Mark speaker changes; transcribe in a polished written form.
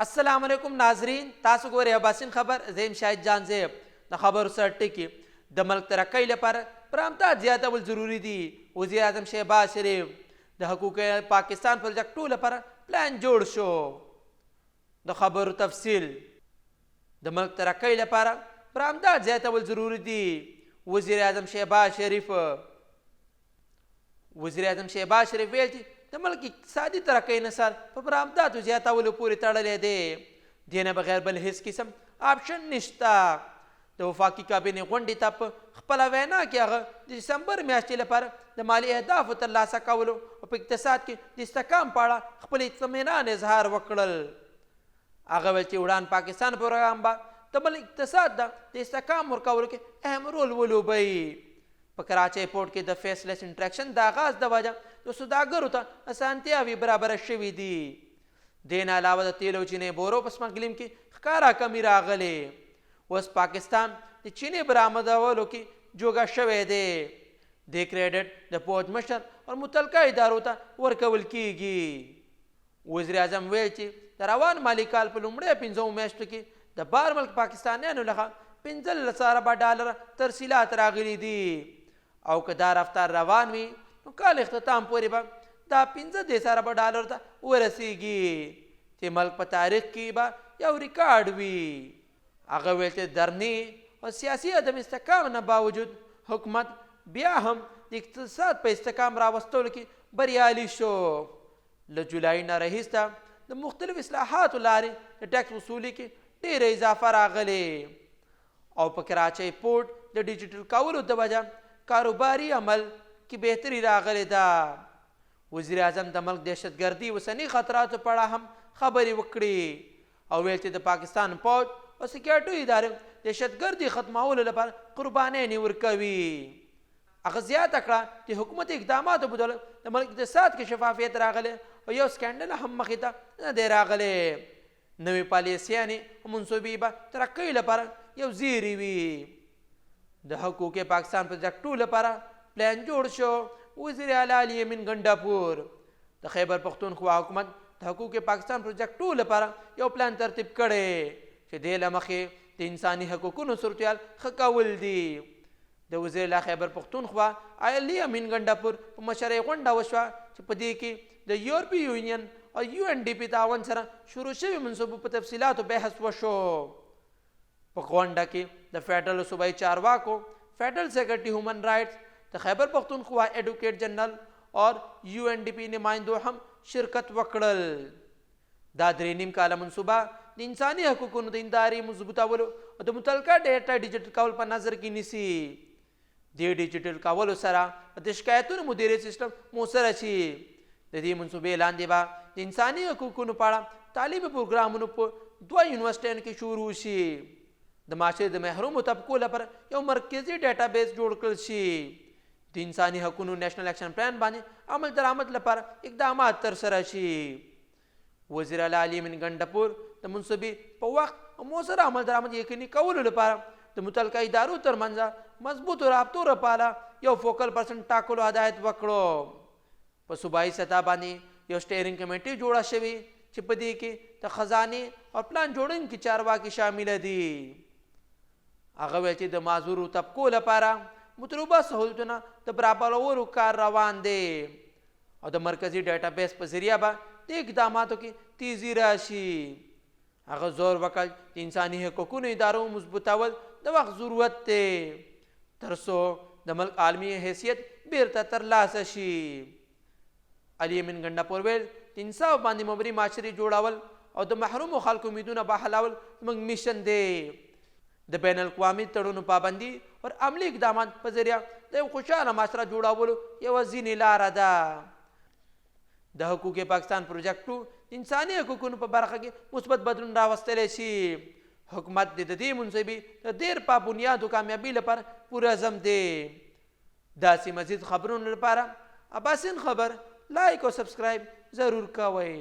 Speaker 1: السلام علیکم ناظرین، تاسو ګورئ اباسین خبر. زه یم شاهد جان زیب. د خبرو سر ټکي: د ملک ترقۍ لپاره برآمدات زیاتول ضروري دي، وزیر اعظم شهباز شریف. د حقوق پاکستان پروجیکټو لپاره پلان جوړ شو. د خبرو تفصیل: د ملک ترقۍ لپاره برآمدات زیاتول ضروري دي، وزیر اعظم شهباز شریف. وزیراعظم شهباز شریف ویل چې د ملک اقتصادي ترقۍ انحصار په برآمداتو زیاتولو پورې تړلی دی، دې نه بغیر بل هیڅ قسم آپشن نشته. د وفاقي کابینې غونډې ته په خپله وینا کې هغه د دسمبر میاشتې لپاره د مالي اهدافو ترلاسه کولو او په اقتصاد کې د استحکام په اړه خپل اطمینان اظهار وکړل. هغه ویل چې اړان پاکستان پروګرام به د ملک اقتصاد ته د استحکام ورکولو کې اهم رول ولوبوي. په کراچۍ پورټ کې د فیس لیس انټریکشن د اغاز د وجه د سوداګرو ته اسانتیاوې برابره شوې دي. دې نه علاوه د تیلو او چینې بورو په سمګلینګ کې ښکاره کمي راغلې. اوس پاکستان د چینې برآمدولو کې جوګه شوی دی. دې کریډټ د پوځ مشر او متعلقه ادارو ته ورکول کیږي. وزیراعظم وویل چې د روان مالي کال په لومړیو پنځو میاشتو کې د بهر ملک پاکستانیانو لخوا 15 اربه ډالر ترسیلات راغلي دي او که دا رفتار روان وي نو کال اختتام پورې به دا 35 اربه ډالر ته ورسیږي چې ملک په تاریخ کې به یو ریکارډ وي. هغه ویل چې درنې او سیاسي عدم استحکام نه باوجود حکومت بیا هم د اقتصاد په استحکام راوستلو کې بریالي شو. له جولای نه راهیسته د مختلف اصلاحاتو لارې د ټیکس وصولي کې ډیره اضافه راغلې او په کراچۍ پورټ د ډیجیټل کولو د وجه کاروباري عمل کې بهتري راغلې ده. وزیراعظم د ملک دهشتګردي اوسني خطراتو په اړه هم خبرې وکړې او ویل چې د پاکستان پوځ او سکیورټي ادارې دهشتګردي ختمولو لپاره قربانۍ ورکوي. هغه زیاته کړه چې حکومتي اقداماتو په بدولت د ملک اقتصاد کې شفافیت راغلی او یو سکینډل هم مخې ته نه دی راغلی. نوې پالیسیانې او منصوبې به ترقۍ لپاره یو زیری وي. د حقوق پاکستان پروجیکټو لپاره پلان جوړ شو، وزیر اعلی علي امین ګنډاپور. د خیبر پښتونخوا حکومت د حقوق پاکستان پروجیکټو لپاره یو پلان ترتیب کړی چې دې له مخې د انساني حقوقونو صورتحال ښه کول دي. د وزیر اعلی خیبر پښتونخوا علي امین ګنډاپور په مشرۍ غونډه وشوه چې په دې کې د یورپي یونین او یو این ډي پي تعاون سره شروع شوي منصوبو په تفصیلاتو بحث وشو. په غونډه کې د فیډرل او صوبایي چارواکو، فیډرل سیکرټري هیومن رائټس، د خیبر پښتونخوا ایډوکیټ جنرل او یو این ډي پي نمایندو هم شرکت وکړل. دا 3.5 کاله منصوبه د انساني حقوقونو د ادارې مضبوطولو او د متعلقه ډیټا ډیجیټل کول په نظر کې نیسي. دې ډیجیټل کولو سره د شکایتونو مدیریت سیستم موثره شي. د دې منصوبې لاندې به د انساني حقوقونو په اړه تعلیمي پروګرامونو په دوه یونیورسټیانو کې شروع شي. د معاشرې د محرومو طبقو لپاره یو مرکزي ډیټا بیس جوړ کړل شي. د انساني حقونو نیشنل اکشن پلان باندې عمل درآمد لپاره اقدامات ترسره شي. وزیر اعلی علي امین ګنډپور د منصوبې په وخت او موثر عمل درآمد یقیني کولو لپاره د متعلقه ادارو ترمنځ مضبوطو رابطو لپاره یو فوکل پرسن ټاکلو هدایت وکړو. په صوبایي سطح باندې یو سټیرنګ کمیټي جوړه شوې چې په دې کې د خزانې او پلان جوړونکي چارواکي شامل دي. هغه ویل چې د معذورو طبقو لپاره مطلوبه سهولتونه د برابرولو کار روان دی او د مرکزي ډیټابیس په ذریعه به د اقداماتو کې تیزي راشي. هغه زور وکړ چې انساني حقوقونو ادارو مضبوطول د وخت ضرورت دی تر څو د ملک عالمي حیثیت بیرته ترلاسه شي. علي امین ګنډاپور ویل چې انصاف باندې مبني معاشرې جوړول او د محرومو خلکو امیدونه بحالول زموږ میشن دی. د بین الاقوامي تړونو پابندي او عملي اقدامات په ذریعه د یو خوشحاله معاشره جوړولو یوازینۍ لاره ده. د حقوق پاکستان پروجیکټ 2 د انساني حقوقونو په برخه کې مثبت بدلون راوستلی شي. حکومت د دې منصوبې د دیر په بنیادو کامیابي لپاره پوره عزم دی. داسې مزید خبرونو لپاره اباسین خبر لایک او سبسکرایب ضرور کوئ.